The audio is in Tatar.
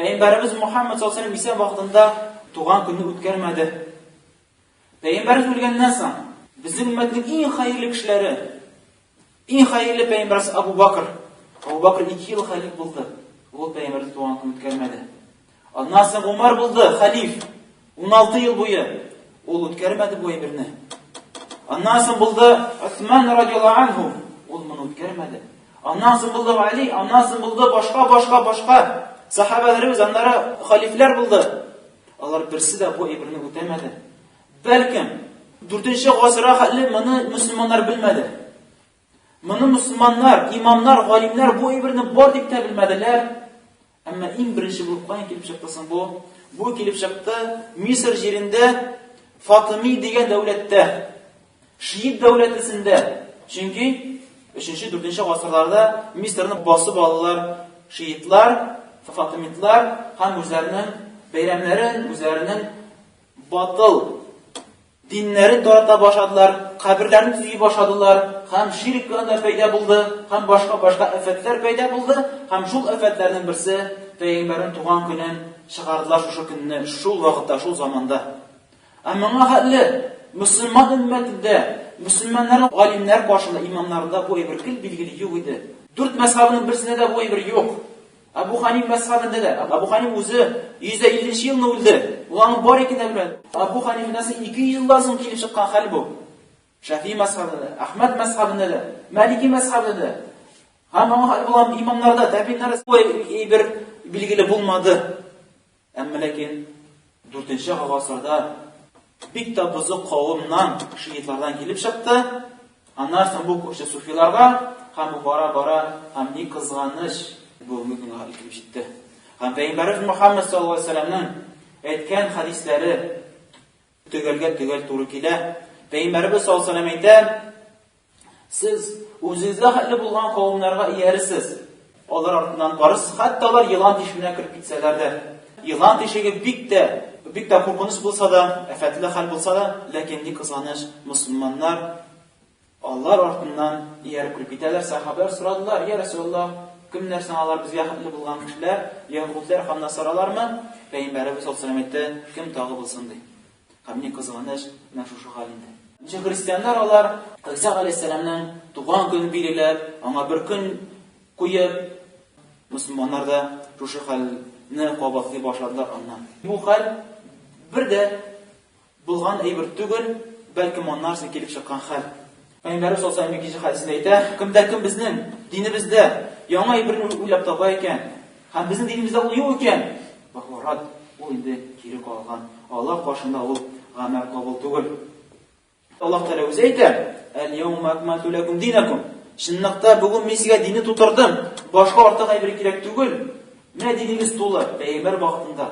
Пәйгамбәребез Мухаммад саллаллаһу алейһи исән вакытында туган көнне үткәрмәде. Пәйгамбәребез үлгәннән соң, безнең өммәтнең иң хәерле кешеләре, иң хәерле пәйгамбәребез Абу Бакр. Абу Бакр 2 ел хәлиф булды. Ул пәйгамбәребез туган көн үткәрмәде. Аннан соң Умар булды, хәлиф. 16 ел буе ул үткәрмәде бу әйберне. Аннан соң булды Усман радиаллаһу анһу, ул моны үткәрмәде. Аннан соң булды Али, аннан соң булды башка, башка, башка сахабаларыбыз, аннары халифләр булды. Алар берсе дә бу әйберне үтәмәде. Бәлкем, 4 гасырга хәтле моны мөселманнар белмәде. Моны мөселманнар, имамнар, галимнәр бу әйберне бар дип тә белмәделәр. Әмма иң беренче булып каян килеп чыкты соң бу? Бу килеп чыкты Мисыр җирендә Фатыми дигән дәүләттә. Шиит дәүләтесендә. Чөнки 3-4 гасырларда Мисырны басып алдылар шиитлар, фатымитлар һәм үзләренең бәйрәмнәрен, үзләренең батыл Диннәрен тарата башладылар, каберләрне төзи башладылар, һәм ширк анда пәйда булды, һәм башка-башка афәтләр пәйда булды, һәм шул афәтләрнең берсе пәйгамбәрнең туган көнен чыгардылар шушы көнне, шул вакытта, шул заманда. Ә моңа хәтле мөселман өммәтендә, мөселманнарның галимнәр каршында, имамнарында бу әйбер гел билгеле юк иде. Дүрт мәзһәбнең берсендә дә бу әйбер юк. Әбу Ханиф мәзһәбендә дә, Әбу Ханиф үзе 150 нче елны үлде. Ул аның бар икәнен дә белмәде. Әбу Ханифтан соң 200 елдан соң килеп чыккан хәл бу. Шәфи мәзһәбендә дә, Әхмәд мәзһәбендә дә, Малики мәзһәбендә дә. Һәм аңа булган имамнарда, тәбиннәрдә бу әйбер билгеле булмады. Әмма ләкин 4 гасырда бик тә бозык кавымнан, шиитлардан килеп чыкты. Аннан соң бу күчте суфиларга һәм бу бара-бара һәм ни кызганыч бүгенге көнгә килеп җитте. Һәм Пәйгамбәребез Мөхәммәд саллаллаһу алейһи вәсәлләмнең әйткән хәдисләре төгәлгә төгәл туры килә. Пәйгамбәребез саллаллаһу алейһи вәсәлләм әйтә, Сез үзегезгә хәтле булган кавымнарга иярерсез. Алар артыннан барырсыз, хәтта алар елан тишегенә кереп китсәләр дә. Елан тишеге бик тә, бик тә куркыныч булса да, афәтле хәл булса да, ләкин ни кызганыч, мөселманнар алар артыннан ияреп кереп китәләр. Сахабалар сорадылар: "Я Расулаллаһ, кемнәр соң алар безгә хәтле булган кешеләр? Яһүдләр һәм насаралармы?" Пәйгамбәребез саллаллаһу алейһи ва сәлләм әйтте: "Кем тагы булсын?" ди. Һәм ни кызганыч, менә шушы хәл инде. Ничек христианнар алар Гыйса галәйһиссәламнең туган көнен билгеләп, аңа бер көн куеп, мөселманнар да шушы хәлне кабатлый башладылар аннан. Бу хәл бер дә булган әйбер түгел, бәлкем аннан соң килеп чыккан хәл. Пәйгамбәребез саллаллаһу алейһи икенче хәдисендә әйтә, кемдә кем безнең динебездә яңа әйберне уйлап таба икән, һәм безнең динебездә ул юк икән, бахварат, ул инде кире кагылган. Аллаһ каршында ул гамәл кабул түгел. Аллаһ Тәгалә үзе әйтә, Әл-яума акмальту ләкум динакум. Чынлыкта бүген мин сезгә динне тутырдым. Башка артык әйбер кирәк түгел. Менә динегез тулы, пәйгамбәр вакытында.